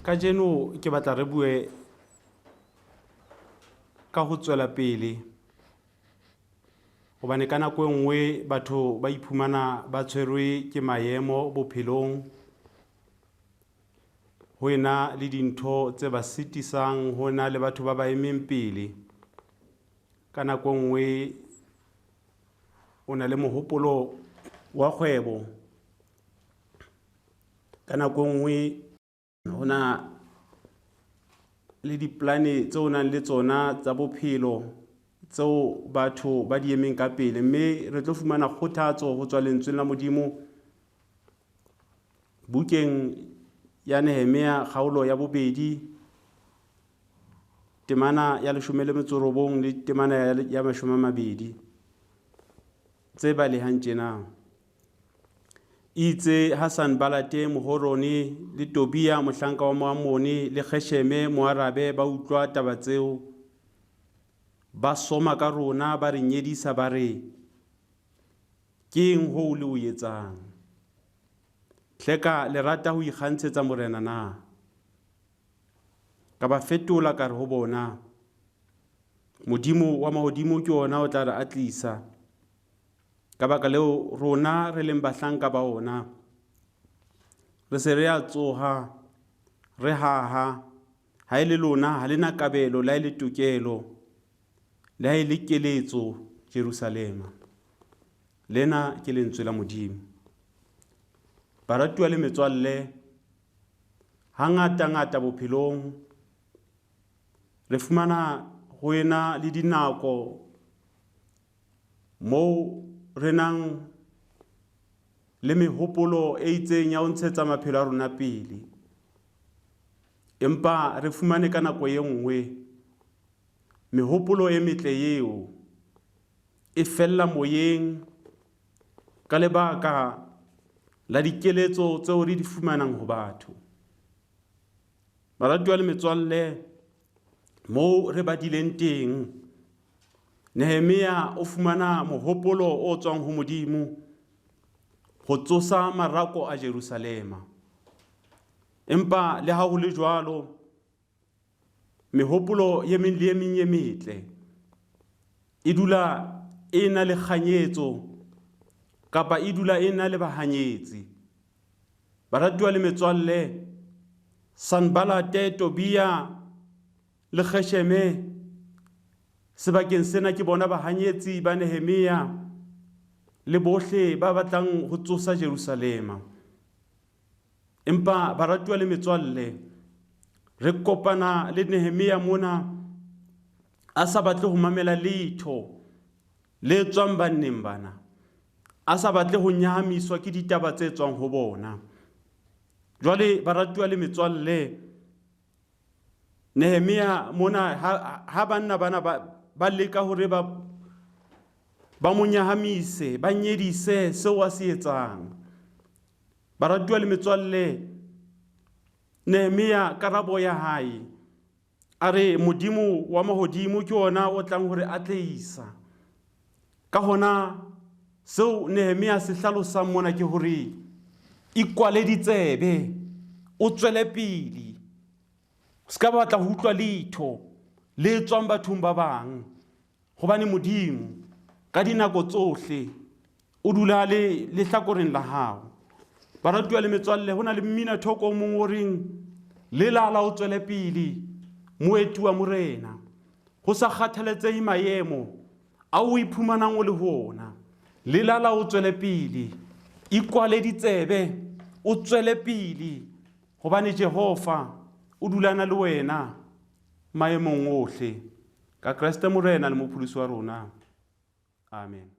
Kajeno ke batla re bue ka ho tswela pele hobane ka nako e nngwe batho ba iphumana ba tshwerwe ke maemo bophelong ho ena le dintho tse ba sitisang ho na le batho ba ba emeng pele ka nako e nngwe o na le mohopolo wa kgwebo ka nako e nngwe ho na le diplane tse o nang le tsona tsa bophelo tseo batho ba di emeng ka pele mme re tlo fumana kgothatso ho tswa lentsweng la modimo bukeng ya nehemia kgaolo ya bobedi temana ya leshome le metso robong le temana ya mashome a mabedi tse balehang tjena itse ha Sanbalate Mohorone le Tobia mohlanka wa Moamone le Gesheme Moarabe ba utlwa taba tseo ba soma ka rona ba re nyedisa ba re ke eng hoo le o etsang hleka le rata ho ikgantshetsa morena na ka ba fetola ka re ho bona modimo wa mahodimo ke ona o tla re atlisa ka baka leo rona re leng bahlanka ba ona re se re a tsoha re haha ha e le lona ha le na kabelo le ha e le tokelo le ha e le keletso Jerusalema lena ke lentswe la modimo baratuwa le metswalle hangata-ngata bophelong re fumana ho ena le dinako moo re nang le mehopolo e itseng ya ho ntshetsa maphelo a rona pele empa re fumane ka nako e nngwe mehopolo e metle eo e fella moyeng ka lebaka la dikeletso tseo re di fumanang ho batho baratuwa le metswalle moo re badileng teng Nehemia o fumana mohopolo o tswang ho Modimo ho tsosa marako a Jerusalema. Empa le ha ho le jwalo, mehopolo ye meng le ye meng ye metle e dula e na le kganyetso kapa e dula e na le bahanyetsi. Baratuwa le metswalle, Sanbalate, Tobia le Gesheme sebakeng sena ke bona bahanyetsi ba Nehemia le bohle ba batlang ho tsosa Jerusalema. Empa baratuwa le metswalle, re kopana le Nehemia mona a sa batle ho mamela letho le tswang banneng bana, a sa batle ho nyahamiswa ke ditaba tse tswang ho bona. Jwale baratuwa le metswalle, Nehemia mona ha, ha banna bana ba, ba leka hore ba ba mo nyahamise ba nyedise seo a se etsang baratuwa le metswalle Nehemia karabo ya hae a re modimo wa mahodimo ke ona o tlang hore atlehisa ka hona seo Nehemia se hlalosang mona ke hore ikwale ditsebe o tswele pele o se ka batla ho utlwa letho le tswang bathong ba bang gobane modimo ka dinako tsohle o dula le lehlakoreng la gago baratuwa le metswalle go na le mmina thoko o mongwe o reng lelala o tswele pele moeti wa morena go sa kgathaletsehe maemo a o iphumanang o le ho ona lelala o tswele pele ikwale ditsebe o tswele pele gobane jehova o dulana le wena maemong ohle ka kreste morena le mopholosi wa rona amen.